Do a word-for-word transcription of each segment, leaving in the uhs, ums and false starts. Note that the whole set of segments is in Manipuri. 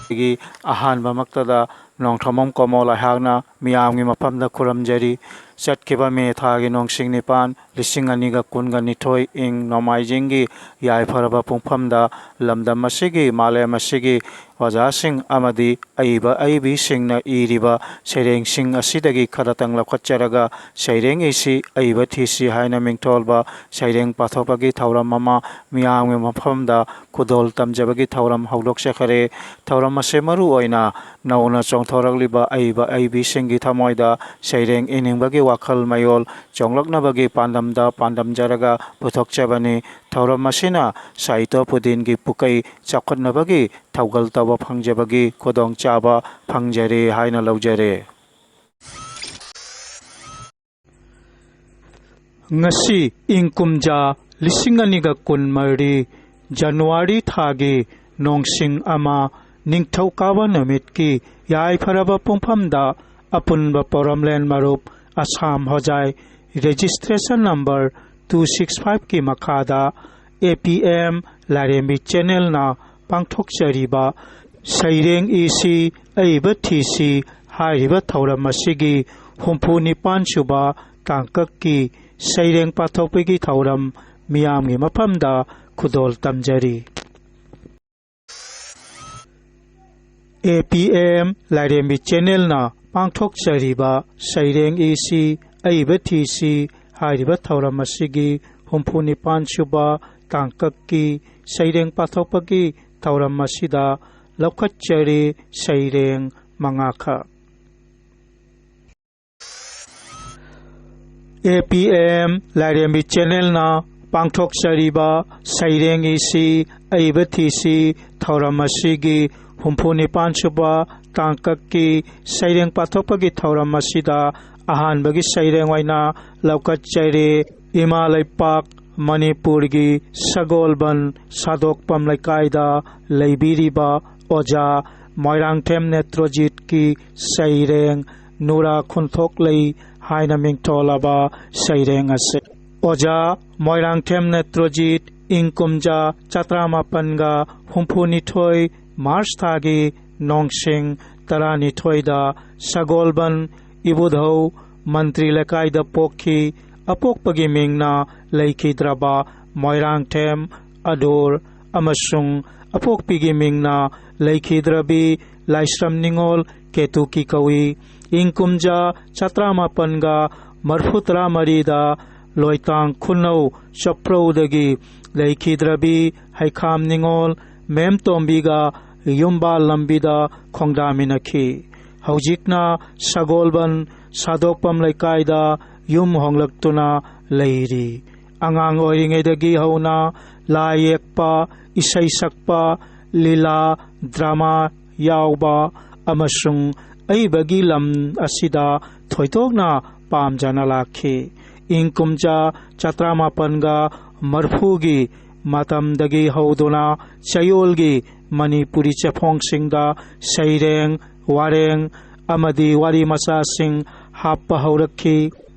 ꯒꯤ ꯑꯍꯥꯟꯕꯃꯛꯇꯗ ꯅꯣꯡꯊꯣꯝꯕꯝ ꯀꯣꯃꯣꯜ ꯑꯩꯍꯥꯛꯅ ꯃꯤꯌꯥꯝꯒꯤ ꯃꯐꯝꯗ ꯈꯨꯔꯨꯝꯖꯔꯤ꯫ ꯆꯠꯈꯤꯕ ꯃꯦ ꯊꯥꯒꯤ ꯅꯣꯡꯁꯤꯡ ꯅꯤꯄꯥꯟ, ꯂꯤꯁꯤꯡ ꯑꯅꯤꯒ ꯀꯨꯟꯒ ꯅꯤꯊꯣꯏ, ꯏꯪ ꯅꯣꯡꯃꯥꯏꯖꯤꯡꯒꯤ ꯌꯥꯏꯐꯔꯕ ꯄꯨꯡꯐꯝꯗ ꯂꯝꯗꯝ ꯑꯁꯤꯒꯤ, ꯃꯥꯂꯦꯝ ꯑꯁꯤꯒꯤ ꯑꯣꯖꯥꯁꯤꯡ ꯑꯃꯗꯤ ꯑꯏꯕ ꯑꯏꯕꯤꯁꯤꯡꯅ ꯏꯔꯤꯕ ꯁꯩꯔꯦꯡꯁꯤꯡ ꯑꯁꯤꯗꯒꯤ ꯈꯔꯇꯪ ꯂꯧꯈꯠꯆꯔꯒ ꯁꯩꯔꯦꯡ ꯏꯁꯤ ꯑꯏꯕ ꯊꯤꯁꯤ ꯍꯥꯏꯅ ꯃꯤꯡꯊꯣꯜꯕ ꯁꯩꯔꯦꯡ ꯄꯥꯊꯣꯛꯄꯒꯤ ꯊꯧꯔꯝ ꯑꯃ ꯃꯤꯌꯥꯝꯒꯤ ꯃꯐꯝꯗ ꯈꯨꯗꯣꯜ ꯇꯝꯖꯕꯒꯤ ꯊꯧꯔꯝ ꯍꯧꯗꯣꯛꯆꯈꯔꯦ꯫ ꯊꯧꯔꯝ ꯑꯁꯤ ꯃꯔꯨ ꯑꯣꯏꯅ ꯅꯧꯅ ꯆꯣꯡꯊꯣꯔꯛꯂꯤꯕ ꯑꯏꯕ ꯑꯏꯕꯤꯁꯤꯡꯒꯤ ꯊꯃꯣꯏꯗ ꯁꯩꯔꯦꯡ ꯏꯅꯤꯡꯕꯒꯤ ꯋꯥꯈꯜ ꯃꯌꯣꯜ ꯆꯣꯡꯂꯛꯅꯕꯒꯤ ꯄꯥꯟꯗꯝꯗ ꯄꯥꯟꯗꯝꯖꯔꯒ ꯄꯨꯊꯣꯛꯆꯕꯅꯤ꯫ ꯊꯧꯔꯝ ꯑꯁꯤꯅ ꯁꯥꯍꯤꯇ꯭ꯌ ꯄꯨꯗꯤꯟꯒꯤ ꯄꯨꯀꯩ ꯆꯥꯎꯈꯠꯅꯕꯒꯤ ꯊꯧꯒꯜ ꯇꯧꯕ ꯐꯪꯖꯕꯒꯤ ꯈꯨꯗꯣꯡꯆꯥꯕ ꯐꯪꯖꯔꯦ ꯍꯥꯏꯅ ꯂꯧꯖꯔꯦ꯫ ꯉꯁꯤ ꯏꯪ ꯀꯨꯝꯖꯥ ꯂꯤꯁꯤꯡ ꯑꯅꯤꯒ ꯀꯨꯟꯃꯔꯤ ꯖꯅꯋꯥꯔꯤ ꯊꯥꯒꯤ ꯅꯣꯡꯁꯤꯡ ꯑꯃ, ꯅꯤꯡꯊꯧꯀꯥꯕ ꯅꯨꯃꯤꯠꯀꯤ ꯌꯥꯏꯐꯔꯕ ꯄꯨꯡꯐꯝꯗ ꯑꯄꯨꯟꯕ ꯄꯣꯔꯝꯂꯦꯟ ꯃꯔꯨꯞ ꯑꯁꯥꯝ ꯍꯣꯖꯥꯏ registration number two six five ꯀꯤ ꯃꯈꯥꯗ A P M ꯂꯥꯏꯔꯦꯝꯕꯤ channel ꯅ ꯄꯥꯡꯊꯣꯛꯆꯔꯤꯕ ꯁꯩꯔꯦꯡ ꯏꯁꯤ ꯑꯏꯕ ꯊꯤꯁꯤ ꯍꯥꯏꯔꯤꯕ ꯊꯧꯔꯝ ꯑꯁꯤꯒꯤ ꯍꯨꯝꯐꯨ ꯅꯤꯄꯥꯟ ꯁꯨꯕ ꯇꯥꯡꯀꯛꯀꯤ ꯁꯩꯔꯦꯡ ꯄꯥꯊꯣꯛꯄꯒꯤ ꯊꯧꯔꯝ ꯃꯤꯌꯥꯝꯒꯤ ꯃꯐꯝꯗ ꯈꯨꯗꯣꯜ ꯇꯝꯖꯔꯤ꯫ A P M ꯂꯥꯏꯔꯦꯝꯕꯤ channel ꯅ ꯄꯥꯡꯊꯣꯛꯆꯔꯤꯕ ꯁꯩꯔꯦꯡ ꯏꯁꯤ ꯑꯏꯕ ꯊꯤꯁꯤ ꯍꯥꯏꯔꯤꯕ ꯊꯧꯔꯝ ꯑꯁꯤꯒꯤ ꯍꯨꯝꯐꯨ ꯅꯤꯄꯥꯟ ꯁꯨꯕ ꯇꯥꯡꯀꯛꯀꯤ ꯁꯩꯔꯦꯡ ꯄꯥꯊꯣꯛꯄꯒꯤ ꯊꯧꯔꯝ ꯑꯁꯤꯗ ꯂꯧꯈꯠꯆꯔꯤ ꯁꯩꯔꯦꯡ ꯃꯉꯥꯈꯛ꯫ A P M ꯂꯥꯏꯔꯦꯝꯕꯤ channel ꯅ ꯄꯥꯡꯊꯣꯛꯆꯔꯤꯕ ꯁꯩꯔꯦꯡ ꯏꯁꯤ ꯑꯏꯕ ꯊꯤꯁꯤ ꯊꯧꯔꯝ ꯑꯁꯤꯒꯤ ꯍꯨꯝꯐꯨ ꯅꯤꯄꯥꯟ ꯁꯨꯕ ꯇꯥꯡꯀꯛꯀꯤ ꯁꯩꯔꯦꯡ ꯄꯥꯊꯣꯛꯄꯒꯤ ꯊꯧꯔꯝ ꯑꯁꯤꯗ ꯑꯍꯥꯟꯕꯒꯤ ꯁꯩꯔꯦꯡ ꯑꯣꯏꯅ ꯂꯧꯈꯠꯆꯔꯤ ꯏꯃꯥ ꯂꯩꯄꯥꯛ ꯃꯅꯤꯄꯨꯔꯒꯤ ꯁꯒꯣꯜꯕꯟ ꯁꯥꯗꯣꯛꯄꯝ ꯂꯩꯀꯥꯏꯗ ꯂꯩꯕꯤꯔꯤꯕ ꯑꯣꯖꯥ ꯃꯣꯏꯔꯥꯡꯊꯦꯝ ꯅꯦꯇ꯭ꯔꯣꯖꯤꯠꯀꯤ ꯁꯩꯔꯦꯡ ꯅꯨꯔꯥ ꯈꯨꯟꯊꯣꯛꯂꯩ ꯍꯥꯏꯅ ꯃꯤꯡꯊꯣꯜꯂꯕ ꯁꯩꯔꯦꯡ ꯑꯁꯤ꯫ ꯑꯣꯖꯥ ꯃꯣꯏꯔꯥꯡꯊꯦꯝ ꯅꯦꯇ꯭ꯔꯣꯖꯤꯠ ꯏꯪ ꯀꯨꯝꯖꯥ ꯆꯥꯇ꯭ꯔꯥꯃꯥꯄꯟꯒ ꯍꯨꯝꯐꯨꯅꯤꯊꯣꯏ ꯃꯥꯔꯆ ꯊꯥꯒꯤ ꯅꯣꯡꯁꯤꯡ ꯇꯔꯥꯅꯤꯊꯣꯏꯗ ꯁꯒꯣꯜꯕꯟ ꯏꯕꯨꯙꯧ ꯃꯟꯇ꯭ꯔꯤ ꯂꯩꯀꯥꯏꯗ ꯄꯣꯛꯈꯤ꯫ ꯑꯄꯣꯛꯄꯒꯤ ꯃꯤꯡꯅ ꯂꯩꯈꯤꯗ꯭ꯔꯕ ꯃꯣꯏꯔꯥꯡꯊꯦꯝ ꯑꯗꯨꯔ ꯑꯃꯁꯨꯡ ꯑꯄꯣꯛꯄꯤꯒꯤ ꯃꯤꯡꯅ ꯂꯩꯈꯤꯗ꯭ꯔꯕꯤ ꯂꯥꯏꯁ꯭ꯔꯝ ꯅꯤꯉꯣꯜ ꯀꯦꯇꯨꯀꯤ ꯀꯧꯏ꯫ ꯏꯪ ꯀꯨꯝꯖꯥ ꯆꯥꯇ꯭ꯔꯥꯃꯥꯄꯟꯒ ꯃꯔꯐꯨ ꯇꯔꯥꯃꯔꯤꯗ ꯂꯣꯏꯇꯥꯡ ꯈꯨꯅꯧ ꯆꯞꯄ꯭ꯔꯧꯗꯒꯤ ꯂꯩꯈꯤꯗ꯭ꯔꯕꯤ ꯍꯩꯈꯥꯝ ꯅꯤꯉꯣꯜ ꯃꯦꯝꯇꯣꯝꯕꯤꯒ ꯌꯨꯝꯕꯥꯜ ꯂꯝꯕꯤꯗ ꯈꯣꯡꯗꯥꯃꯤꯟꯅꯈꯤ꯫ ꯍꯧꯖꯤꯛꯅ ꯁꯒꯣꯜꯕꯟ ꯁꯥꯗꯣꯛꯄꯝ ꯂꯩꯀꯥꯏꯗ ꯌꯨꯝ ꯍꯣꯡꯂꯛꯇꯨꯅ ꯂꯩꯔꯤ꯫ ꯑꯉꯥꯡ ꯑꯣꯏꯔꯤꯉꯩꯗꯒꯤ ꯍꯧꯅ ꯂꯥꯏ ꯌꯦꯛꯄ, ꯏꯁꯩ ꯁꯛꯄ, ꯂꯤꯂꯥ, ꯗ꯭ꯔꯃꯥ ꯌꯥꯎꯕ ꯑꯃꯁꯨꯡ ꯑꯏꯕꯒꯤ ꯂꯝ ꯑꯁꯤꯗ ꯊꯣꯏꯗꯣꯛꯅ ꯄꯥꯝꯖꯅ ꯂꯥꯛꯈꯤ꯫ ꯏꯪ ꯀꯨꯝꯖꯥ ꯆꯥꯇ꯭ꯔꯥꯃꯥꯄꯟꯒ ꯃꯔꯐꯨꯒꯤ ꯃꯇꯝꯗꯒꯤ ꯍꯧꯗꯨꯅ ꯆꯌꯣꯜꯒꯤ ꯃꯅꯤꯄꯨꯔꯤ ꯆꯦꯐꯣꯡꯁꯤꯡꯗ ꯁꯩꯔꯦꯡ, ꯋꯥꯔꯦꯡ ꯑꯃꯗꯤ ꯋꯥꯔꯤ ꯃꯆꯥꯁꯤꯡ ꯍꯥꯞꯄ ꯍꯧꯔꯛꯈꯤ꯫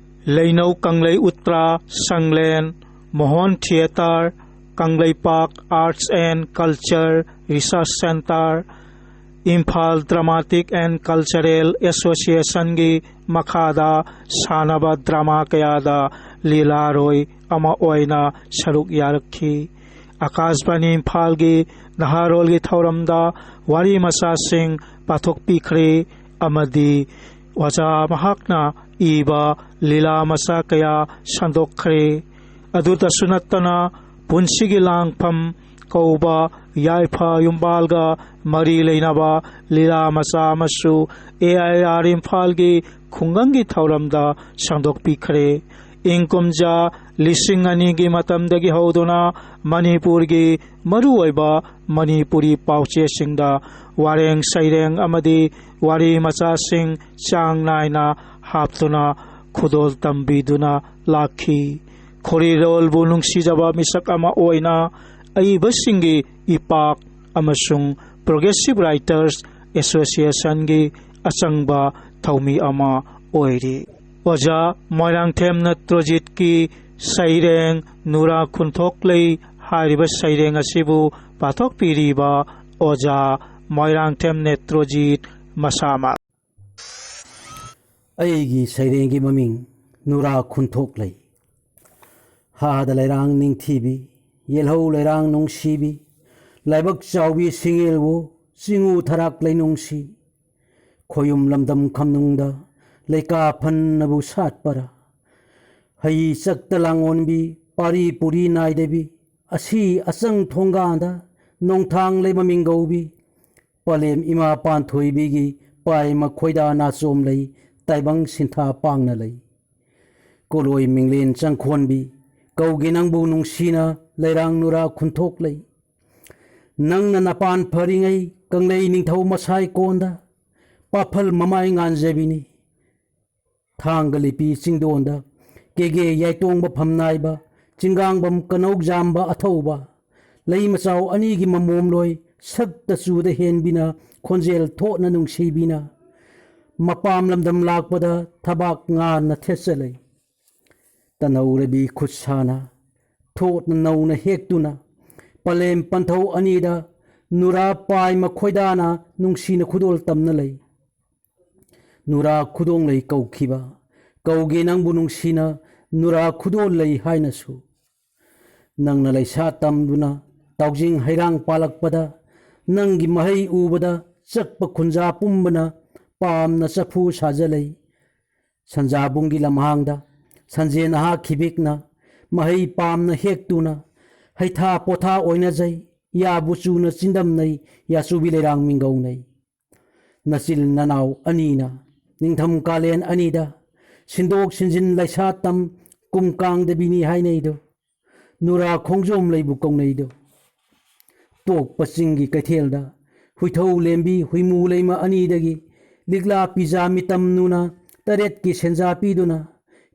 ꯂꯩꯅꯧ Kanglei Utra Shanglen, Mohon theatre, Kangleipak Arts and Culture Research Centre, Imphal Dramatic and Cultural Associationꯒꯤ ꯃꯈꯥꯗ ꯁꯥꯟꯅꯕ ꯗ꯭ꯔꯃꯥ ꯀꯌꯥꯗ ꯂꯤꯂꯥꯔꯣꯏ ꯑꯃ ꯑꯣꯏꯅ ꯁꯔꯨꯛ ꯌꯥꯔꯛꯈꯤ꯫ ꯑꯀꯥꯁꯕꯥꯅꯤ ꯏꯝꯐꯥꯜꯒꯤ ꯅꯍꯥꯔꯣꯜꯒꯤ ꯊꯧꯔꯝꯗ ꯋꯥꯔꯤ ꯃꯆꯥꯁꯤꯡ ꯄꯥꯊꯣꯛꯄꯤꯈ꯭ꯔꯦ ꯑꯃꯗꯤ ꯑꯣꯖꯥ ꯃꯍꯥꯛꯅ ꯏꯕ ꯂꯤꯂꯥ ꯃꯆꯥ ꯀꯌꯥ ꯁꯟꯗꯣꯛꯈ꯭ꯔꯦ꯫ ꯑꯗꯨꯗꯁꯨ ꯅꯠꯇꯅ ꯄꯨꯟꯁꯤꯒꯤ ꯂꯥꯡꯐꯝ ꯀꯧꯕ ꯌꯥꯏꯐ ꯌꯨꯝꯕꯥꯜꯒ ꯃꯔꯤ ꯂꯩꯅꯕ ꯂꯤꯂꯥ ꯃꯆꯥ ꯑꯃꯁꯨ ꯑꯦ ꯑꯥꯏ ꯑꯥꯔ ꯏꯝꯐꯥꯜꯒꯤ ꯈꯨꯡꯒꯪꯒꯤ ꯊꯧꯔꯝꯗ ꯁꯟꯗꯣꯛꯄꯤꯈ꯭ꯔꯦ꯫ ꯏꯪ ꯀꯨꯝꯖꯥ ꯂꯤꯁꯤꯡ ꯑꯅꯤꯒꯤ ꯃꯇꯝꯗꯒꯤ ꯍꯧꯗꯨꯅ ꯃꯅꯤꯄꯨꯔꯒꯤ ꯃꯔꯨꯑꯣꯏꯕ ꯃꯅꯤꯄꯨꯔꯤ ꯄꯥꯎꯆꯦꯁꯤꯡꯗ ꯋꯥꯔꯦꯡ ꯁꯩꯔꯦꯡ ꯑꯃꯗꯤ ꯋꯥꯔꯤ ꯃꯆꯥꯁꯤꯡ ꯆꯥꯡ ꯅꯥꯏꯅ ꯍꯥꯞꯇꯨꯅ ꯈꯨꯗꯣꯜ ꯇꯝꯕꯤꯗꯨꯅ ꯂꯥꯛꯈꯤ꯫ ꯈꯣꯔꯤꯔꯣꯜꯕꯨ ꯅꯨꯡꯁꯤꯖꯕ ꯃꯤꯁꯛ ꯑꯃ ꯑꯣꯏꯅ ꯑꯏꯕꯁꯤꯡꯒꯤ ꯏꯄꯥꯛ ꯑꯃꯁꯨꯡ Progressive Writers Associationꯒꯤ ꯑꯆꯪꯕ ꯊꯧꯃꯤ ꯑꯃ ꯑꯣꯏꯔꯤ꯫ ꯑꯣꯖꯥ ꯃꯣꯏꯔꯥꯡꯊꯦꯝ ꯅꯠꯇ꯭ꯔꯣꯖꯤꯠꯀꯤ ꯁꯩꯔꯦꯡ ꯅꯨꯔꯥ ꯈꯨꯟꯊꯣꯛꯂꯩ ꯍꯥꯏꯔꯤꯕ ꯁꯩꯔꯦꯡ ꯑꯁꯤꯕꯨ ꯄꯥꯊꯣꯛꯄꯤꯔꯤꯕ ꯑꯣꯖꯥ ꯃꯣꯏꯔꯥꯡꯊꯦꯝ ꯅꯦꯇ꯭ꯔꯣꯖꯤꯠ ꯃꯁꯥꯃꯛ꯫ ꯑꯩꯒꯤ ꯁꯩꯔꯦꯡꯒꯤ ꯃꯃꯤꯡ ꯅꯨꯔꯥ ꯈꯨꯟꯊꯣꯛꯂꯩ꯫ ꯍꯥꯗ ꯂꯩꯔꯥꯡ ꯅꯤꯡꯊꯤꯕꯤ, ꯌꯦꯜꯍꯧ ꯂꯩꯔꯥꯡ ꯅꯨꯡꯁꯤꯕꯤ, ꯂꯥꯏꯕꯛ ꯆꯥꯎꯕꯤ ꯁꯤꯡꯉꯦꯜꯋꯣ, ꯆꯤꯡꯉꯨ ꯊꯔꯥꯛ ꯂꯩꯅꯨꯡꯁꯤ, ꯈꯣꯌꯨꯝ ꯂꯝꯗꯝ ꯈꯝꯅꯨꯡꯗ, ꯂꯩꯀꯥ ꯐꯟꯅꯕꯨ ꯁꯥꯠꯄꯔꯥ? ꯍꯩ ꯆꯛꯇ ꯂꯥꯡꯑꯣꯟꯕꯤ, ꯄꯥꯔꯤ ꯄꯨꯔꯤ ꯅꯥꯏꯗꯕꯤ, ꯑꯁꯤ ꯑꯆꯪ ꯊꯣꯡꯒꯥꯟꯗ, ꯅꯣꯡꯊꯥꯡ ꯂꯩꯃ ꯃꯤꯡꯒꯧꯕꯤ, ꯄꯂꯦꯝ ꯏꯃꯥ ꯄꯥꯟꯊꯣꯏꯕꯤꯒꯤ ꯄꯥꯏ ꯃꯈꯣꯏꯗ ꯅꯥꯆꯣꯝ ꯂꯩ, ꯇꯥꯏꯕꯪ ꯁꯤꯟꯊꯥ ꯄꯥꯡꯅ ꯂꯩ꯫ ꯀꯣꯂꯣꯏ ꯃꯤꯡꯂꯦꯟ ꯆꯪꯈꯣꯟꯕꯤ, ꯀꯧꯒꯦ ꯅꯪꯕꯨ ꯅꯨꯡꯁꯤꯅ, ꯂꯩꯔꯥꯡ ꯅꯨꯔꯥ ꯈꯨꯟꯊꯣꯛ ꯂꯩ꯫ ꯅꯪꯅ ꯅꯄꯥꯟ ꯐꯔꯤꯉꯩ, ꯀꯪꯂꯩ ꯅꯤꯡꯊꯧ ꯃꯁꯥꯏ ꯀꯣꯟꯗ, ꯄꯥꯐꯜ ꯃꯃꯥꯏ ꯉꯥꯟꯖꯕꯤꯅꯤ꯫ ꯊꯥꯡꯒ ꯂꯤꯄꯤ ꯆꯤꯡꯗꯣꯟꯗ, ꯀꯦꯒꯦ ꯌꯥꯏꯇꯣꯡꯕ ꯐꯝ ꯅꯥꯏꯕ, ꯆꯤꯡꯒꯥꯡꯕꯝ ꯀꯅꯧ ꯖꯥꯝꯕ ꯑꯊꯧꯕ, ꯂꯩ ꯃꯆꯥꯎ ꯑꯅꯤꯒꯤ ꯃꯃꯣꯝꯂꯣꯏ, ꯁꯛꯇ ꯆꯨꯗ ꯍꯦꯟꯕꯤꯅ, ꯈꯣꯟꯖꯦꯜ ꯊꯣꯠꯅ ꯅꯨꯡꯁꯤꯕꯤꯅ, ꯃꯄꯥꯝ ꯂꯝꯗꯝ ꯂꯥꯛꯄꯗ ꯊꯕꯥꯛ ꯉꯥꯟꯅ ꯊꯦꯠꯆ ꯂꯩ꯫ ꯇꯅꯧꯔꯕꯤ ꯈꯨꯠ ꯁꯥꯅ, ꯊꯣꯠꯅ ꯅꯧꯅ ꯍꯦꯛꯇꯨꯅ, ꯄꯂꯦꯝ ꯄꯟꯊꯧ ꯑꯅꯤꯗ ꯅꯨꯔꯥ ꯄꯥꯏ ꯃꯈꯣꯏꯗꯥꯅ ꯅꯨꯡꯁꯤꯅ ꯈꯨꯗꯣꯜ ꯇꯝꯅ ꯂꯩ꯫ ꯅꯨꯔꯥ ꯈꯨꯗꯣꯡꯂꯩ ꯀꯧꯈꯤꯕ, ꯀꯧꯒꯦ ꯅꯪꯕꯨ ꯅꯨꯡꯁꯤꯅ, ꯅꯨꯔꯥ ꯈꯨꯗꯣꯜꯂꯩ ꯍꯥꯏꯅꯁꯨ꯫ ꯅꯪꯅ ꯂꯩꯁꯥ ꯇꯝꯗꯨꯅ ꯇꯥꯎꯖꯤꯡ ꯍꯩꯔꯥꯡ ꯄꯥꯜꯂꯛꯄꯗ, ꯅꯪꯒꯤ ꯃꯍꯩ ꯎꯕꯗ ꯆꯛꯄ ꯈꯨꯟꯖꯥ ꯄꯨꯝꯕꯅ ꯄꯥꯝꯅ ꯆꯐꯨ ꯁꯥꯖ ꯂꯩ꯫ ꯁꯟꯖꯥꯕꯨꯡꯒꯤ ꯂꯝꯍꯥꯡꯗ ꯁꯟꯖꯦꯟ ꯑꯍꯥ ꯈꯤꯕꯤꯛꯅ ꯃꯍꯩ ꯄꯥꯝꯅ ꯍꯦꯛꯇꯨꯅ, ꯍꯩꯊꯥ ꯄꯣꯊꯥ ꯑꯣꯏꯅꯖꯩ, ꯌꯥꯕꯨ ꯆꯨꯅ ꯆꯤꯟꯗꯝꯅꯩ, ꯌꯥꯆꯨꯕꯤ ꯂꯩꯔꯥꯡ ꯃꯤꯡꯒꯧꯅꯩ꯫ ꯅꯆꯤꯜ ꯅꯅꯥꯎ ꯑꯅꯤꯅ ꯅꯤꯡꯊꯝ ꯀꯥꯂꯦꯟ ꯑꯅꯤꯗ ꯁꯤꯟꯗꯣꯛ ꯁꯤꯟꯖꯤꯟ ꯂꯩꯁꯥ ꯇꯝ ꯀꯨꯝ ꯀꯥꯡꯗꯕꯤꯅꯤ ꯍꯥꯏꯅꯩꯗꯣ, ꯅꯨꯔꯥ ꯈꯣꯡꯖꯣꯝ ꯂꯩꯕꯨ ꯀꯧꯅꯩꯗꯣ꯫ ꯇꯣꯛꯄ ꯆꯤꯡꯒꯤ ꯀꯩꯊꯦꯜꯗ ꯍꯨꯏꯊꯧ ꯂꯦꯝꯕꯤ ꯍꯨꯏꯃꯨ ꯂꯩꯃ ꯑꯅꯤꯗꯒꯤ ꯂꯤꯛꯂꯥ ꯄꯤꯖꯥ ꯃꯤꯇꯝ ꯅꯨꯅ ꯇꯔꯦꯠꯀꯤ ꯁꯦꯟꯖꯥ ꯄꯤꯗꯨꯅ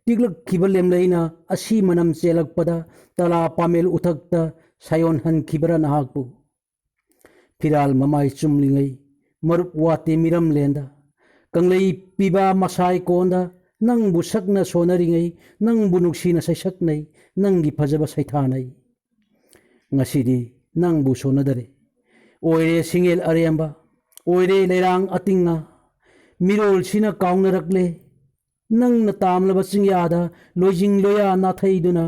ꯄꯤꯛꯂꯛꯈꯤꯕ ꯂꯦꯝꯂꯩꯅ ꯑꯁꯤ ꯃꯅꯝ ꯆꯦꯜꯂꯛꯄꯗ ꯇꯂꯥ ꯄꯥꯃꯦꯜ ꯎꯊꯛꯇ ꯁꯥꯌꯣꯟ ꯍꯟꯈꯤꯕꯔꯥ ꯅꯍꯥꯛꯄꯨ? ꯐꯤꯔꯥꯜ ꯃꯃꯥꯏ ꯆꯨꯝꯂꯤꯉꯩ ꯃꯔꯨꯞ ꯋꯥꯇꯦ ꯃꯤꯔꯝꯂꯦꯟꯗ ꯀꯪꯂꯩ ꯄꯤꯕ ꯃꯁꯥꯏ ꯀꯣꯟꯗ ꯅꯪꯕꯨ ꯁꯛꯅ ꯁꯣꯟꯅꯔꯤꯉꯩ ꯅꯪꯕꯨ ꯅꯨꯡꯁꯤꯅ ꯁꯩꯁꯛꯅꯩ ꯅꯪꯒꯤ ꯐꯖꯕ ꯁꯩꯊꯥꯅꯩ꯫ ꯉꯁꯤꯗꯤ ꯅꯪꯕꯨ ꯁꯣꯟꯅꯗꯔꯦ꯫ ꯑꯣꯏꯔꯦ ꯁꯤꯡꯉꯦꯜ ꯑꯔꯦꯝꯕ, ꯑꯣꯏꯔꯦ ꯂꯩꯔꯥꯡ ꯑꯇꯤꯡꯉ, ꯃꯤꯔꯣꯜꯁꯤꯅ ꯀꯥꯎꯅꯔꯛꯂꯦ꯫ ꯅꯪꯅ ꯇꯥꯝꯂꯕ ꯆꯤꯡꯌꯥꯗ ꯂꯣꯏꯖꯤꯡ ꯂꯣꯌꯥ ꯅꯥꯊꯩꯗꯨꯅ,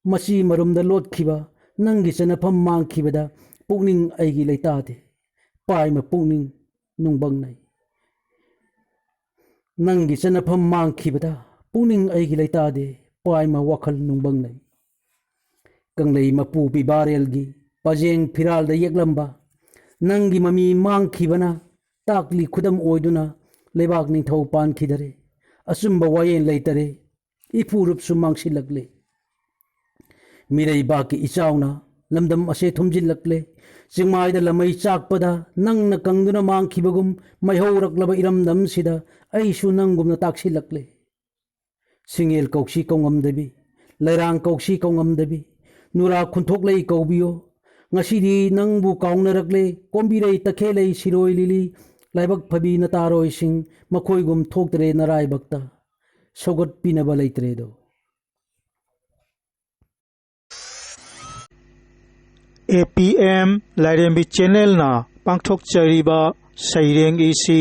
ꯃꯆꯤ ꯃꯔꯨꯝꯗ ꯂꯣꯠꯈꯤꯕ ꯅꯪꯒꯤ ꯆꯠꯅꯐꯝ ꯃꯥꯡꯈꯤꯕꯗ ꯄꯨꯛꯅꯤꯡ ꯑꯩꯒꯤ ꯂꯩꯇꯥꯗꯦ꯫ ꯄꯥꯏꯃ ꯄꯨꯛꯅꯤꯡ ꯅꯨꯡꯕꯪꯅꯩ꯫ ꯅꯪꯒꯤ ꯆꯠꯅꯐꯝ ꯃꯥꯡꯈꯤꯕꯗ ꯄꯨꯛꯅꯤꯡ ꯑꯩꯒꯤ ꯂꯩꯇꯥꯗꯦ꯫ ꯄꯥꯏꯃ ꯋꯥꯈꯜ ꯅꯨꯡꯕꯪꯅꯩ꯫ ꯀꯪꯂꯩ ꯃꯄꯨ ꯄꯤꯕꯥꯔꯦꯜꯒꯤ ꯄꯖꯦꯡ ꯐꯤꯔꯥꯜꯗ ꯌꯦꯛꯂꯝꯕ ꯅꯪꯒꯤ ꯃꯃꯤ ꯃꯥꯡꯈꯤꯕꯅ ꯇꯥꯛꯂꯤ ꯈꯨꯗꯝ ꯑꯣꯏꯗꯨꯅ ꯂꯩꯕꯥꯛ ꯅꯤꯡꯊꯧ ꯄꯥꯟꯈꯤꯗꯔꯦ꯫ ꯑꯆꯨꯝꯕ ꯋꯥꯌꯦꯜ ꯂꯩꯇꯔꯦ꯫ ꯏꯐꯨꯔꯨꯞꯁꯨ ꯃꯥꯡꯁꯤꯜꯂꯛꯂꯦ꯫ ꯃꯤꯔꯩꯕꯥꯛꯀꯤ ꯏꯆꯥꯎꯅ ꯂꯝꯗꯝ ꯑꯁꯦ ꯊꯨꯝꯖꯤꯜꯂꯛꯂꯦ꯫ ꯆꯤꯡꯃꯥꯏꯗ ꯂꯃꯩ ꯆꯥꯛꯄꯗ ꯅꯪꯅ ꯀꯪꯗꯨꯅ ꯃꯥꯡꯈꯤꯕꯒꯨꯝ, ꯃꯩꯍꯧꯔꯛꯂꯕ ꯏꯔꯝꯗꯝꯁꯤꯗ ꯑꯩꯁꯨ ꯅꯪꯒꯨꯝꯅ ꯇꯥꯛꯁꯤꯜꯂꯛꯂꯦ꯫ ꯁꯤꯡꯉꯦꯜ ꯀꯧꯁꯤ ꯀꯧꯉꯝꯗꯕꯤ, ꯂꯩꯔꯥꯡ ꯀꯧꯁꯤ ꯀꯧꯉꯝꯗꯕꯤ, ꯅꯨꯔꯥ ꯈꯨꯟꯊꯣꯛꯂꯩ ꯀꯧꯕꯤꯌꯣ꯫ ꯉꯁꯤꯗꯤ ꯅꯪꯕꯨ ꯀꯥꯎꯅꯔꯛꯂꯦ꯫ ꯀꯣꯝꯕꯤꯔꯩ, ꯇꯈꯦꯜꯂꯩ, ꯁꯤꯔꯣꯏ ꯂꯤꯂꯤ, ꯂꯥꯏꯕꯛ ꯐꯕꯤ ꯅꯇꯥꯔꯣꯏꯁꯤꯡ, ꯃꯈꯣꯏꯒꯨꯝ ꯊꯣꯛꯇ꯭ꯔꯦ ꯅꯔꯥꯏꯕꯛꯇ꯫ ꯁꯧꯒꯠꯄꯤꯅꯕ ꯂꯩꯇ꯭ꯔꯦꯗꯣ꯫ ꯑꯦ ꯄꯤ ꯑꯦꯝ ꯂꯥꯏꯔꯦꯝꯕꯤ ꯆꯦꯅꯦꯜꯅ ꯄꯥꯡꯊꯣꯛꯆꯔꯤꯕ ꯁꯩꯔꯦꯡ ꯏꯁꯤ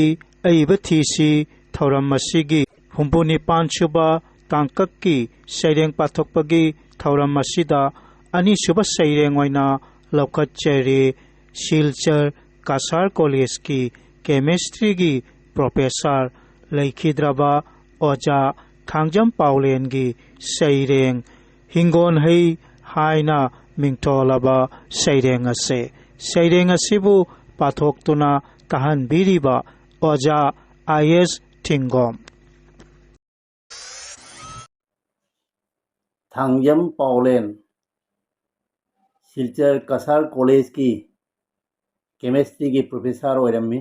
ꯑꯏꯕ ꯊꯤꯁꯤ ꯊꯧꯔꯝ ꯑꯁꯤꯒꯤ ꯍꯨꯝꯐꯨ ꯅꯤꯄꯥꯟ ꯁꯨꯕ ꯇꯥꯡꯀꯛꯀꯤ ꯁꯩꯔꯦꯡ ꯄꯥꯊꯣꯛꯄꯒꯤ ꯊꯧꯔꯝ ꯑꯁꯤꯗ ꯑꯅꯤꯁꯨꯕ ꯁꯩꯔꯦꯡ ꯑꯣꯏꯅ ꯂꯧꯈꯠꯆꯔꯤ꯫ ꯁꯤꯜꯆꯔ ꯀꯁꯥꯔ ꯀꯣꯂꯦꯖꯀꯤ ꯀꯦꯃꯤꯁꯇ꯭ꯔꯤꯒꯤ ꯄ꯭ꯔꯣꯐꯦꯁꯔ ꯂꯩꯈꯤꯗ꯭ꯔꯕ ꯑꯣꯖꯥ ꯊꯥꯡꯖꯝ ꯄꯥꯎꯂꯦꯟꯒꯤ ꯁꯩꯔꯦꯡ ꯍꯤꯡꯒꯣꯟ ꯍꯩ ꯍꯥꯏꯅ ꯃꯤꯡꯊꯣꯜꯂꯕ ꯁꯩꯔꯦꯡ ꯑꯁꯦ, ꯁꯩꯔꯦꯡ ꯑꯁꯤꯕꯨ ꯄꯥꯊꯣꯛꯇꯨꯅ ꯇꯥꯍꯟꯕꯤꯔꯤꯕ ꯑꯣꯖꯥ ꯑꯥꯏ ꯑꯦꯁ ꯊꯤꯡꯒꯣꯝ꯫ ꯊꯥꯡꯖꯝ ꯄꯥꯎꯂꯦꯟ ꯁꯤꯜꯆꯔ ꯀꯁꯥꯔ ꯀꯣꯂꯦꯖꯀꯤ ꯀꯦꯃꯤꯁꯇ꯭ꯔꯤꯒꯤ ꯄ꯭ꯔꯣꯐꯦꯁꯔ ꯑꯣꯏꯔꯝꯃꯤ꯫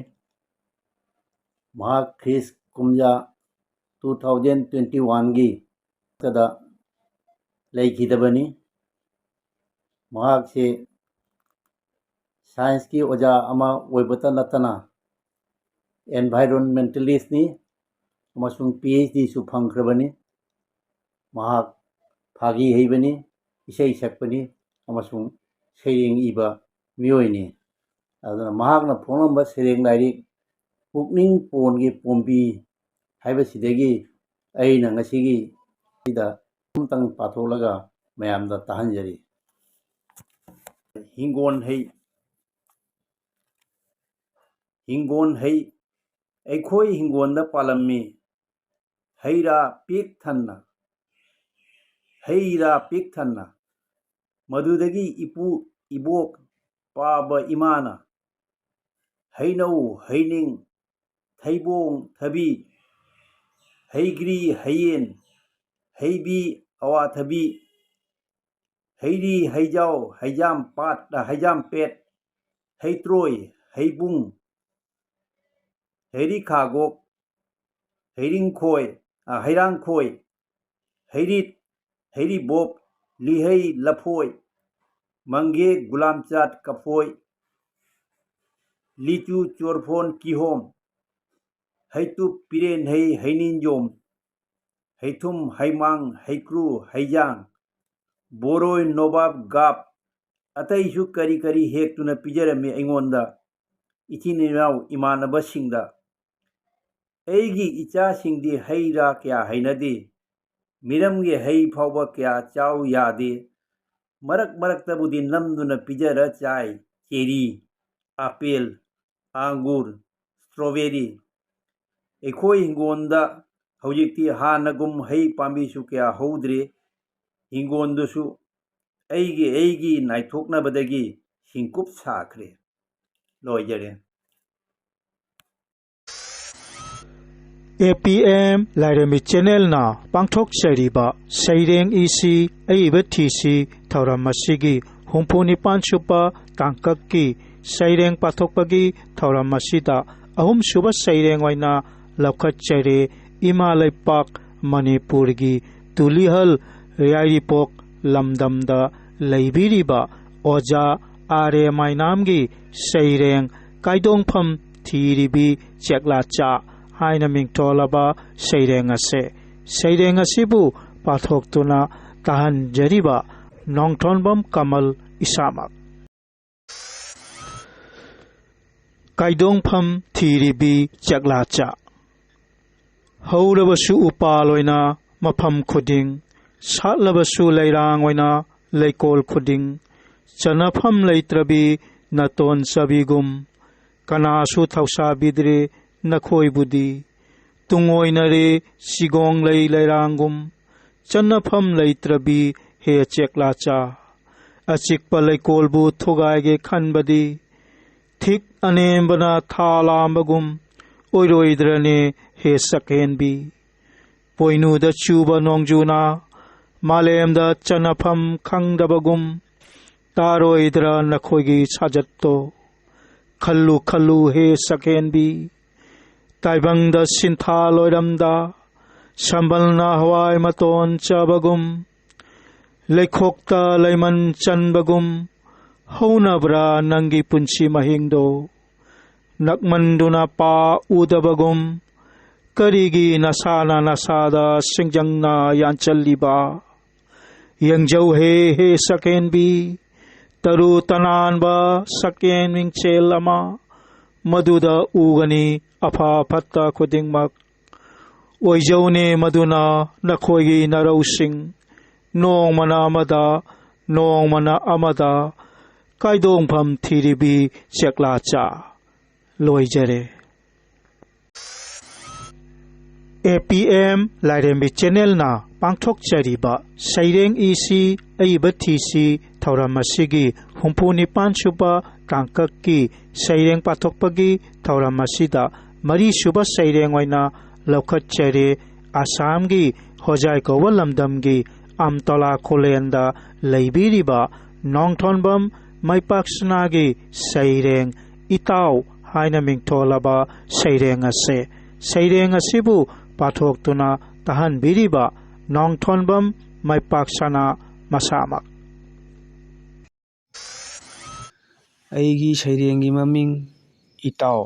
ꯃꯍꯥꯛ ꯈ꯭ꯔꯤꯁ ꯀꯨꯝꯖꯥ two thousand twenty one ꯒꯤ ꯗ ꯂꯩꯈꯤꯗꯕꯅꯤ꯫ ꯃꯍꯥꯛꯁꯤ ꯁꯥꯏꯟꯁꯀꯤ ꯑꯣꯖꯥ ꯑꯃ ꯑꯣꯏꯕꯇ ꯅꯠꯇꯅ environmentalist ꯅꯤ ꯑꯃꯁꯨꯡ ꯄꯤ ꯑꯩꯆ ꯗꯤꯁꯨ ꯐꯪꯈ꯭ꯔꯕꯅꯤ꯫ ꯃꯍꯥꯛ ꯐꯥꯒꯤ ꯍꯩꯕꯅꯤ, ꯏꯁꯩ ꯁꯛꯄꯅꯤ ꯑꯃꯁꯨꯡ ꯁꯩꯔꯦꯡ ꯏꯕ ꯃꯤꯑꯣꯏꯅꯤ꯫ ꯑꯗꯨꯅ ꯃꯍꯥꯛꯅ ꯐꯣꯡꯂꯝꯕ ꯁꯩꯔꯦꯡ ꯂꯥꯏꯔꯤꯛ ꯄꯨꯛꯅꯤꯡ ꯄꯣꯟꯒꯤ ꯄꯣꯝꯕꯤ ꯍꯥꯏꯕꯁꯤꯗꯒꯤ ꯑꯩꯅ ꯉꯁꯤꯒꯤ ꯁꯤꯗ ꯑꯃꯇꯪ ꯄꯥꯊꯣꯛꯂꯒ ꯃꯌꯥꯝꯗ ꯇꯥꯍꯟꯖꯔꯤ꯫ ꯍꯤꯡꯒꯣꯟ ꯍꯩ꯫ ꯍꯤꯡꯒꯣꯟ ꯍꯩ꯫ ꯑꯩꯈꯣꯏ ꯍꯤꯡꯒꯣꯟꯗ ꯄꯥꯜꯂꯝꯃꯤ ꯍꯩ ꯔꯥ ꯄꯤꯛ ꯊꯟꯅ, ꯍꯩ ꯔꯥ ꯄꯤꯛ ꯊꯟꯅ꯫ ꯃꯗꯨꯗꯒꯤ ꯏꯄꯨ ꯏꯕꯣꯛ ꯄꯥꯕ ꯏꯃꯥꯅ ꯍꯩꯅꯧ, ꯍꯩꯅꯤꯡ, ꯊꯩꯕꯣꯡ, ꯊꯕꯤ, ꯍꯩꯒ꯭ꯔꯤ, ꯍꯩꯌꯦꯟ, ꯍꯩꯕꯤ, ꯑꯋꯥꯊꯕꯤ, ꯍꯩꯔꯤ, ꯍꯩꯖꯥꯎ, ꯍꯩꯖꯥꯝ ꯄꯥꯠ, ꯍꯩꯖꯥꯝ ꯄꯦꯠ, ꯍꯩꯇ꯭ꯔꯣꯏ, ꯍꯩꯕꯨꯡ, ꯍꯩꯔꯤꯈꯥꯒꯣꯛ, ꯍꯩꯔꯤꯡꯈꯣꯏ, ꯑ, ꯍꯩꯔꯥꯡꯈꯣꯏ, ꯍꯩꯔꯤꯠ, ꯍꯩꯔꯤꯕꯣꯞ, ꯂꯤꯍꯩ, ꯂꯐꯣꯏ, ꯃꯪꯒꯦ, ꯒꯨꯂꯥꯝꯆꯥꯠ, ꯀꯐꯣꯏ, ꯂꯤꯆꯨ, ꯆꯣꯔꯐꯣꯟ, ꯀꯤꯍꯣꯝ, ꯍꯩꯇꯨꯞ, ꯄꯤꯔꯦꯟꯍꯩ, ꯍꯩꯅꯤꯡꯖꯣꯝ, ꯍꯩꯊꯨꯝ, ꯍꯩꯃꯥꯡ, ꯍꯩꯀ꯭ꯔꯨ, ꯍꯩꯖꯥꯡ, ꯕꯣꯔꯣꯏ, ꯅꯣꯕꯥꯞ, ꯒꯥꯞ, ꯑꯇꯩꯁꯨ ꯀꯔꯤ ꯀꯔꯤ ꯍꯦꯛꯇꯨꯅ ꯄꯤꯖꯔꯝꯃꯤ ꯑꯩꯉꯣꯟꯗ, ꯏꯆꯤꯟ ꯏꯅꯥꯎ ꯏꯃꯥꯟꯅꯕꯁꯤꯡꯗ꯫ ꯑꯩꯒꯤ ꯏꯆꯥꯁꯤꯡꯗꯤ ꯍꯩ ꯔꯥ ꯀꯌꯥ ꯍꯩꯅꯗꯦ, ꯃꯤꯔꯝꯒꯤ ꯍꯩ ꯐꯥꯎꯕ ꯀꯌꯥ ꯆꯥꯎ ꯌꯥꯗꯦ꯫ ꯃꯔꯛ ꯃꯔꯛꯇꯕꯨꯗꯤ ꯅꯝꯗꯨꯅ ꯄꯤꯖꯔ ꯆꯥꯏ, ꯆꯦꯔꯤ, ꯑꯥꯄꯦꯜ, ꯑꯪꯒꯨꯔ, ꯁ꯭ꯇ꯭ꯔꯣꯕꯦꯔꯤ꯫ ꯑꯩꯈꯣꯏ ꯍꯤꯡꯒꯣꯟꯗ ꯍꯧꯖꯤꯛꯇꯤ ꯍꯥꯟꯅꯒꯨꯝ ꯍꯩ ꯄꯥꯝꯕꯤꯁꯨ ꯀꯌꯥ ꯍꯧꯗ꯭ꯔꯦ꯫ ꯍꯤꯡꯒꯣꯟꯗꯨꯁꯨ ꯑꯩꯒꯤ ꯑꯩꯒꯤ ꯅꯥꯏꯊꯣꯛꯅꯕꯗꯒꯤ ꯁꯤꯡꯀꯨꯞ ꯁꯥꯈ꯭ꯔꯦ꯫ ꯂꯣꯏꯖꯔꯦ꯫ ꯑꯦ ꯄꯤ ꯑꯦꯝ ꯂꯥꯏꯔꯦꯝꯕꯤ ꯆꯦꯅꯦꯜꯅ ꯄꯥꯡꯊꯣꯛꯆꯔꯤꯕ ꯁꯩꯔꯦꯡ ꯏꯁꯤ ꯑꯏꯕ ꯊꯤꯁꯤ ꯊꯧꯔꯝ ꯑꯁꯤꯒꯤ ꯍꯨꯝꯐꯨ ꯅꯤꯄꯥꯟ ꯁꯨꯕ ꯇꯥꯡꯀꯛꯀꯤ ꯁꯩꯔꯦꯡ ꯄꯥꯊꯣꯛꯄꯒꯤ ꯊꯧꯔꯝ ꯑꯁꯤꯗ ꯑꯍꯨꯝꯁꯨꯕ ꯁꯩꯔꯦꯡ ꯑꯣꯏꯅ ꯂꯧꯈꯠꯆꯔꯦ꯫ ꯏꯃꯥ ꯂꯩꯄꯥꯛ ꯃꯅꯤꯄꯨꯔꯒꯤ ꯇꯨꯂꯤꯍꯜ ꯌꯥꯏꯔꯤꯄꯣꯛ ꯂꯝꯗꯝꯗ ꯂꯩꯕꯤꯔꯤꯕ ꯑꯣꯖꯥ ꯑꯥꯔ ꯑꯦ ꯃꯥꯏꯅꯥꯝꯒꯤ ꯁꯩꯔꯦꯡ ꯀꯥꯏꯗꯣꯡꯐꯝ ꯊꯤꯔꯤꯕꯤ ꯆꯦꯛꯂꯥꯆꯥ ꯍꯥꯏꯅ ꯃꯤꯡꯊꯣꯜꯂꯕ ꯁꯩꯔꯦꯡ ꯑꯁꯦ, ꯁꯩꯔꯦꯡ ꯑꯁꯤꯕꯨ ꯄꯥꯊꯣꯛꯇꯨꯅ ꯇꯥꯍꯟꯖꯔꯤꯕ ꯅꯣꯡꯊꯣꯟꯕꯝ ꯀꯃꯜ ꯏꯁꯥꯃꯛ꯫ ꯀꯥꯏꯗꯣꯡꯐꯝ ꯊꯤꯔꯤꯕꯤ ꯆꯦꯛꯂꯥꯆꯥ꯫ ꯍꯧꯔꯕꯁꯨ ꯎꯄꯥꯜ ꯑꯣꯏꯅ ꯃꯐꯝ ꯈꯨꯗꯤꯡ, ꯁꯥꯠꯂꯕꯁꯨ ꯂꯩꯔꯥꯡ ꯑꯣꯏꯅ ꯂꯩꯀꯣꯜ ꯈꯨꯗꯤꯡ, ꯆꯟꯅꯐꯝ ꯂꯩꯇ꯭ꯔꯕꯤ ꯅꯥꯇꯣꯟ ꯆꯥꯕꯤꯒꯨꯝ, ꯀꯅꯥꯁꯨ ꯊꯧꯁꯥꯕꯤꯗ꯭ꯔꯦ ꯅꯈꯣꯏꯕꯨꯗꯤ꯫ ꯇꯨꯡꯑꯣꯏꯅꯔꯦ ꯆꯤꯒꯣꯡ ꯂꯩ ꯂꯩꯔꯥꯡꯒꯨꯝ, ꯆꯟꯅꯐꯝ ꯂꯩꯇ꯭ꯔꯕꯤ ꯍꯦ ꯆꯦꯛꯂꯥꯆꯥ꯫ ꯑꯆꯤꯛꯄ ꯂꯩꯀꯣꯜꯕꯨ ꯊꯨꯒꯥꯏꯒꯦ ꯈꯟꯕꯗꯤ, ꯊꯤꯛ ꯑꯅꯦꯝꯕꯅ ꯊꯥ ꯂꯥꯝꯕꯒꯨꯝ ꯑꯣꯏꯔꯣꯏꯗ꯭ꯔꯅꯦ ꯍꯦ ꯁꯛꯍꯦꯟꯕꯤ? ꯄꯣꯏꯅꯨꯗ ꯆꯨꯕ ꯅꯣꯡꯖꯨꯅ ꯃꯥꯂꯦꯝꯗ ꯆꯟꯅꯐꯝ ꯈꯪꯗꯕꯒꯨꯝ ꯇꯥꯔꯣꯏꯗ꯭ꯔꯥ ꯅꯈꯣꯏꯒꯤ ꯁꯥꯖꯠꯇꯣ? ꯈꯜꯂꯨ ꯈꯜꯂꯨ ꯍꯦ ꯁꯛꯍꯦꯟꯕꯤ, ꯇꯥꯏꯕꯪꯗ ꯁꯤꯟꯊꯥ ꯂꯣꯏꯔꯝꯗ ꯁꯝꯕꯜꯅ ꯍꯋꯥꯏ ꯃꯇꯣꯟ ꯆꯥꯕꯒꯨꯝ, ꯂꯩꯈꯣꯛꯇ ꯂꯩꯃꯟ ꯆꯟꯕꯒꯨꯝ ꯍꯧꯅꯕ꯭ꯔꯥ ꯅꯪꯒꯤ ꯄꯨꯟꯁꯤ ꯃꯍꯤꯡꯗꯣ? ꯅꯛꯃꯟꯗꯨꯅ ꯄꯥ ꯎꯗꯕꯒꯨꯝ ꯀꯔꯤꯒꯤ ꯅꯁꯥꯅ ꯅꯁꯥꯗ ꯁꯤꯡꯖꯪꯅ ꯌꯥꯟꯆꯜꯂꯤꯕ? ꯌꯦꯡꯖꯧ ꯍꯦ ꯍꯦ ꯁꯛꯍꯦꯟꯕꯤ, ꯇꯔꯨ ꯇꯅꯥꯟꯕ ꯁꯛꯍꯦꯟ ꯃꯤꯡꯁꯦꯜ ꯑꯃ, ꯃꯗꯨꯗ ꯎꯒꯅꯤ ꯑꯐ ꯐꯠꯇ ꯈꯨꯗꯤꯡꯃꯛ꯫ ꯑꯣꯏꯖꯧꯅꯦ ꯃꯗꯨꯅ ꯅꯈꯣꯏꯒꯤ ꯅꯔꯧꯁꯤꯡ, ꯅꯣꯡꯃꯅ ꯑꯃꯗ, ꯅꯣꯡꯃꯅ ꯑꯃꯗ ꯀꯥꯏꯗꯣꯡꯐꯝ ꯊꯤꯔꯤꯕꯤ ꯆꯦꯛꯂꯥꯆꯥ꯫ ꯂꯣꯏꯖꯔꯦ꯫ ꯑꯦ ꯄꯤ ꯑꯦꯝ ꯂꯥꯏꯔꯦꯝꯕꯤ ꯆꯦꯅꯦꯜꯅ ꯄꯥꯡꯊꯣꯛꯆꯔꯤꯕ ꯁꯩꯔꯦꯡ ꯏꯁꯤ ꯑꯏꯕ ꯊꯤꯁꯤ ꯊꯧꯔꯝ ꯑꯁꯤꯒꯤ ꯍꯨꯝꯐꯨ ꯅꯤꯄꯥꯟ ꯁꯨꯕ ꯇꯥꯡꯀꯛꯀꯤ ꯁꯩꯔꯦꯡ ꯄꯥꯊꯣꯛꯄꯒꯤ ꯊꯧꯔꯝ ꯑꯁꯤꯗ ꯃꯔꯤꯁꯨꯕ ꯁꯩꯔꯦꯡ ꯑꯣꯏꯅ ꯂꯧꯈꯠꯆꯔꯦ꯫ ꯑꯁꯥꯝꯒꯤ ꯍꯣꯖꯥꯏ ꯀꯧꯕ ꯂꯝꯗꯝꯒꯤ ꯑꯝꯇꯣꯂꯥ ꯈꯨꯂꯦꯟꯗ ꯂꯩꯕꯤꯔꯤꯕ ꯅꯣꯡꯊꯣꯟꯕꯝ ꯃꯩꯄꯥꯛꯁꯅꯥꯒꯤ ꯁꯩꯔꯦꯡ ꯏꯇꯥꯎ ꯍꯥꯏꯅ ꯃꯤꯡꯊꯣꯜꯂꯕ ꯁꯩꯔꯦꯡ ꯑꯁꯦ, ꯁꯩꯔꯦꯡ ꯑꯁꯤꯕꯨ ꯄꯥꯊꯣꯛꯇꯨꯅ ꯇꯥꯍꯟꯕꯤꯔꯤꯕ ꯅꯣꯡꯊꯣꯟꯕꯝ ꯃꯩꯄꯥꯛꯁꯅꯥ ꯃꯁꯥꯃꯛ꯫ ꯑꯩꯒꯤ ꯁꯩꯔꯦꯡꯒꯤ ꯃꯃꯤꯡ ꯏꯇꯥꯎ꯫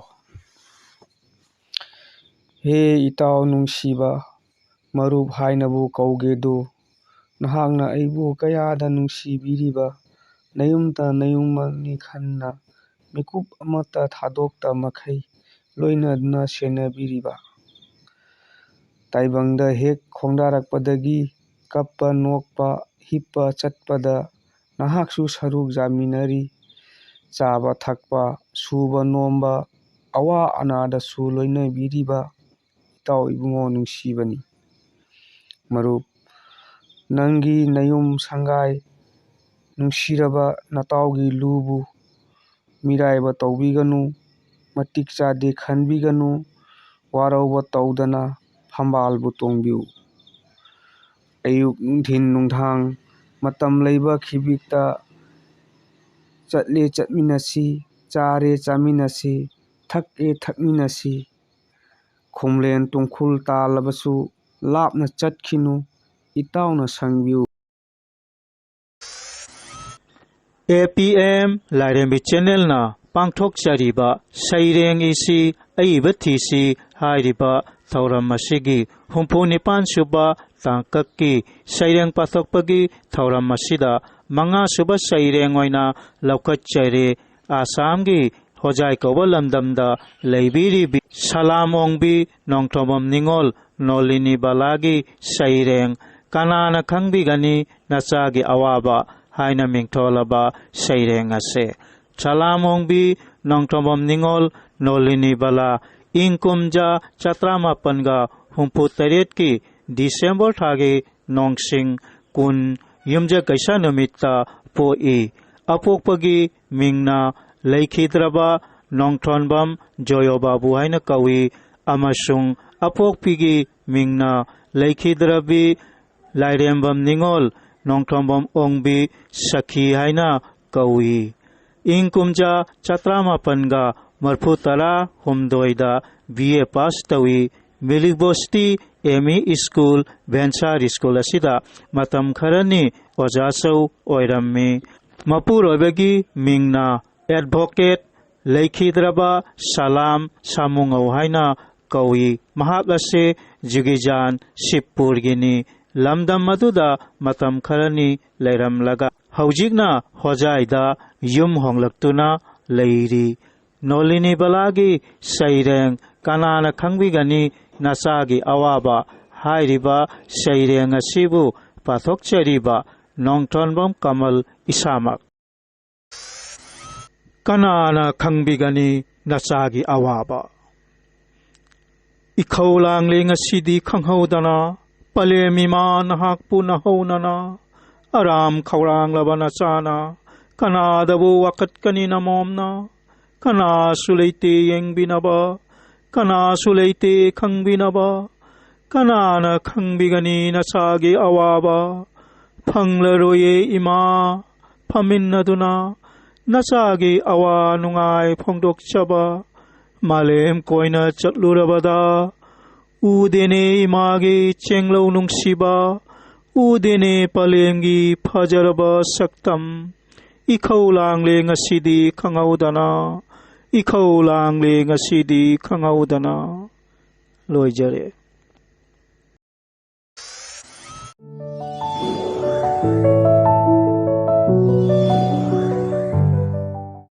ꯍꯦ ꯏꯇꯥꯎ ꯅꯨꯡꯁꯤꯕ, ꯃꯔꯨꯞ ꯍꯥꯏꯅꯕꯨ ꯀꯧꯒꯦꯗꯨ, ꯅꯍꯥꯛꯅ ꯑꯩꯕꯨ ꯀꯌꯥꯗ ꯅꯨꯡꯁꯤꯕꯤꯔꯤꯕ, ꯅꯌꯨꯝꯇ ꯅꯌꯨꯝꯃꯛꯅꯤ ꯈꯟꯅ ꯃꯤꯀꯨꯞ ꯑꯃꯠꯇ ꯊꯥꯗꯣꯛꯇ ꯃꯈꯩ ꯂꯣꯏꯅꯗꯨꯅ ꯁꯦꯟꯅꯕꯤꯔꯤꯕ꯫ ꯇꯥꯏꯕꯪꯗ ꯍꯦꯛ ꯈꯣꯡꯗꯥꯔꯛꯄꯗꯒꯤ ꯀꯞꯄ ꯅꯣꯛꯄ ꯍꯤꯞꯄ ꯆꯠꯄꯗ ꯅꯍꯥꯛꯁꯨ ꯁꯔꯨꯛ ꯌꯥꯃꯤꯟꯅꯔꯤ꯫ ꯆꯥꯕ ꯊꯛꯄ, ꯁꯨꯕ ꯅꯣꯝꯕ, ꯑꯋꯥ ꯑꯅꯥꯗꯁꯨ ꯂꯣꯏꯅꯕꯤꯔꯤꯕ ꯏꯇꯥꯎ ꯏꯕꯨꯡꯉꯣ ꯅꯨꯡꯁꯤꯕꯅꯤ꯫ ꯃꯔꯨꯞ, ꯅꯪꯒꯤ ꯅꯌꯨꯝ ꯁꯪꯒꯥꯏ ꯅꯨꯡꯁꯤꯔꯕ ꯅꯇꯥꯎꯒꯤ ꯂꯨꯕꯨ ꯃꯤꯔꯥꯏꯕ ꯇꯧꯕꯤꯒꯅꯨ, ꯃꯇꯤꯛ ꯆꯥꯗꯦ ꯈꯟꯕꯤꯒꯅꯨ, ꯋꯥꯔꯧꯕ ꯇꯧꯗꯅ ꯐꯝꯕꯥꯜꯕꯨ ꯇꯣꯡꯕꯤꯌꯨ꯫ ꯑꯌꯨꯛ ꯅꯨꯡꯊꯤꯟ ꯅꯨꯡꯗꯥꯡ ꯃꯇꯝ ꯂꯩꯕ ꯈꯤꯕꯤꯛꯇ ꯆꯠꯂꯦ ꯆꯠꯃꯤꯟꯅꯁꯤ, ꯆꯥꯔꯦ ꯆꯥꯃꯤꯟꯅꯁꯤ, ꯊꯛꯑꯦ ꯊꯛꯃꯤꯟꯅꯁꯤ꯫ ꯈꯣꯡꯂꯦꯟ ꯇꯣꯡꯈꯨꯜ ꯇꯥꯜꯂꯕꯁꯨ ꯂꯥꯞꯅ ꯆꯠꯈꯤꯅꯨ, ꯏꯇꯥꯎꯅ ꯁꯪꯕꯤꯌꯨ꯫ ꯑꯦ ꯄꯤ ꯑꯦꯝ ꯂꯥꯏꯔꯦꯝꯕꯤ ꯆꯦꯅꯦꯜꯅ ꯄꯥꯡꯊꯣꯛꯆꯔꯤꯕ ꯁꯩꯔꯦꯡ ꯏꯁꯤ ꯑꯏꯕ ꯊꯤꯁꯤ ꯍꯥꯏꯔꯤꯕ ꯊꯧꯔꯝ ꯑꯁꯤꯒꯤ ꯍꯨꯝꯐꯨ ꯅꯤꯄꯥꯟ ꯁꯨꯕ ꯇꯥꯡꯀꯛꯀꯤ ꯁꯩꯔꯦꯡ ꯄꯥꯊꯣꯛꯄꯒꯤ ꯊꯧꯔꯝ ꯑꯁꯤꯗ ꯃꯉꯥ ꯁꯨꯕ ꯁꯩꯔꯦꯡ ꯑꯣꯏꯅ ꯂꯧꯈꯠꯆꯔꯦ꯫ ꯑꯁꯥꯝꯒꯤ ꯍꯣꯖꯥꯏ ꯀꯧꯕ ꯂꯝꯗꯝꯗ ꯂꯩꯕꯤꯔꯤꯕꯤ ꯁꯂꯥꯝ ꯑꯣꯡꯕꯤ ꯅꯣꯡꯊꯣꯝꯕꯝ ꯅꯤꯉꯣꯜ ꯅꯣꯂꯤꯅꯤ ꯕꯂꯥꯒꯤ ꯁꯩꯔꯦꯡ "ꯀꯅꯥꯅ ꯈꯪꯕꯤꯒꯅꯤ ꯅꯆꯥꯒꯤ ꯑꯋꯥꯕ" ꯍꯥꯏꯅ ꯃꯤꯡꯊꯣꯜꯂꯕ ꯁꯩꯔꯦꯡ ꯑꯁꯦ꯫ ꯁꯂꯥꯝ ꯑꯣꯡꯕꯤ ꯅꯣꯡꯊꯣꯝꯕꯝ ꯅꯤꯉꯣꯜ ꯅꯣꯂꯤꯅꯤ ꯕꯂꯥ ꯏꯪ ꯀꯨꯝꯖꯥ ꯆꯥꯇ꯭ꯔꯥꯃꯥꯄꯟꯒ ꯍꯨꯝꯐꯨ ꯇꯔꯦꯠꯀꯤ ꯗꯤꯁꯦꯝꯕꯔ ꯊꯥꯒꯤ ꯅꯣꯡꯁꯤꯡ ꯀꯨꯟ ꯌꯨꯝꯖꯀꯩꯁꯥ ꯅꯨꯃꯤꯠꯇ ꯄꯣꯛꯏ꯫ ꯑꯄꯣꯛꯄꯒꯤ ꯃꯤꯡꯅ ꯂꯩꯈꯤꯗ꯭ꯔꯕ ꯅꯣꯡꯊꯣꯟꯕꯝ ꯖꯣꯌꯣ ꯕꯥꯕꯨ ꯍꯥꯏꯅ ꯀꯧꯏ ꯑꯃꯁꯨꯡ ꯑꯄꯣꯛꯄꯤꯒꯤ ꯃꯤꯡꯅ ꯂꯩꯈꯤꯗ꯭ꯔꯕꯤ ꯂꯥꯏꯔꯦꯝꯕꯝ ꯅꯤꯉꯣꯜ ꯅꯣꯡꯊꯣꯝꯕꯝ ꯑꯣꯡꯕꯤ ꯁꯈꯤ ꯍꯥꯏꯅ ꯀꯧꯏ꯫ ꯏꯪ ꯀꯨꯝꯖꯥ ꯆꯥꯇ꯭ꯔꯥꯃꯥꯄꯟꯒ ꯃꯔꯐꯨ ꯇꯔꯥ ꯍꯨꯝꯗꯣꯏꯗ ꯕꯤ ꯑꯦ ꯄꯥꯁ ꯇꯧꯏ꯫ ꯃꯤꯂꯤꯛ ꯕꯣꯁꯇꯤ ꯑꯦꯝ ꯏ ꯁ꯭ꯀꯨꯜ, ꯚꯦꯟꯁꯥꯔ ꯁ꯭ꯀꯨꯜ ꯑꯁꯤꯗ ꯃꯇꯝ ꯈꯔꯅꯤ ꯑꯣꯖꯥꯁꯨ ꯑꯣꯏꯔꯝꯃꯤ꯫ ꯃꯄꯨꯔꯣꯏꯕꯒꯤ ꯃꯤꯡꯅ ꯑꯦꯗꯚꯣꯀꯦꯠ ꯂꯩꯈꯤꯗ꯭ꯔꯕ ꯁꯂꯥꯝ ꯁꯥꯃꯨꯉꯧ ꯍꯥꯏꯅ ꯀꯧꯏ꯫ ꯃꯍꯥꯛ ꯑꯁꯤ ꯖꯨꯒꯤꯖꯥꯟ ꯁꯤꯕꯄꯨꯔꯒꯤꯅꯤ꯫ ꯂꯝꯗꯝ ꯑꯗꯨꯗ ꯃꯇꯝ ꯈꯔꯅꯤ ꯂꯩꯔꯝꯂꯒ ꯍꯧꯖꯤꯛꯅ ꯍꯣꯖꯥꯏꯗ ꯌꯨꯝ ꯍꯣꯡꯂꯛꯇꯨꯅ ꯂꯩꯔꯤ꯫ ꯅꯣꯂꯤꯅꯤ ꯕꯂꯥꯒꯤ ꯁꯩꯔꯦꯡ "ꯀꯅꯥꯅ ꯈꯪꯕꯤꯒꯅꯤ ꯅꯆꯥꯒꯤ ꯑꯋꯥꯕ" ꯍꯥꯏꯔꯤꯕ ꯁꯩꯔꯦꯡ ꯑꯁꯤꯕꯨ ꯄꯥꯊꯣꯛꯆꯔꯤꯕ ꯅꯣꯡꯊꯣꯟꯕꯝ ꯀꯃꯜ ꯏꯁꯥꯃꯛ꯫ ꯀꯅꯥꯅ ꯈꯪꯕꯤꯒꯅꯤ ꯅꯆꯥꯒꯤ ꯑꯋꯥꯕ? ꯏꯈꯧ ꯂꯥꯡꯂꯦ ꯉꯁꯤꯗꯤ ꯈꯪꯍꯧꯗꯅ, ꯄꯂꯦꯝ ꯏꯃꯥ ꯅꯍꯥꯛꯄꯨ ꯅꯍꯧꯅꯅ, ꯑꯔꯥꯝ ꯈꯧꯔꯥꯡꯂꯕ ꯅꯆꯥꯅ ꯀꯅꯥꯗꯕꯨ ꯋꯥꯀꯠꯀꯅꯤ ꯅꯃꯣꯝꯅ? ꯀꯅꯥꯁꯨ ꯂꯩꯇꯦ ꯌꯦꯡꯕꯤꯅꯕ, ꯀꯅꯥꯁꯨ ꯂꯩꯇꯦ ꯈꯪꯕꯤꯅꯕ꯫ ꯀꯅꯥꯅ ꯈꯪꯕꯤꯒꯅꯤ ꯅꯆꯥꯒꯤ ꯑꯋꯥꯕ? ꯐꯪꯂꯔꯣꯏꯌꯦ ꯏꯃꯥ, ꯐꯝꯃꯤꯟꯅꯗꯨꯅ ꯅꯆꯥꯒꯤ ꯑꯋꯥ ꯅꯨꯡꯉꯥꯏ ꯐꯣꯡꯗꯣꯛꯆꯕ꯫ ꯃꯥꯂꯦꯝ ꯀꯣꯏꯅ ꯆꯠꯂꯨꯔꯕꯗ ꯎꯗꯦꯅꯦ ꯏꯃꯥꯒꯤ ꯆꯦꯡꯂꯧ ꯅꯨꯡꯁꯤꯕ, ꯎꯗꯦꯅꯦ ꯄꯂꯦꯝꯒꯤ ꯐꯖꯔꯕ ꯁꯛꯇꯝ꯫ ꯏꯈꯧ ꯂꯥꯡꯂꯦ ꯉꯁꯤꯗꯤ ꯈꯪꯍꯧꯗꯅ, ꯏꯈꯧ ꯂꯥꯡꯂꯦ ꯉꯁꯤꯗꯤ ꯈꯪꯍꯧꯗꯅ꯫ ꯂꯣꯏꯖꯔꯦ꯫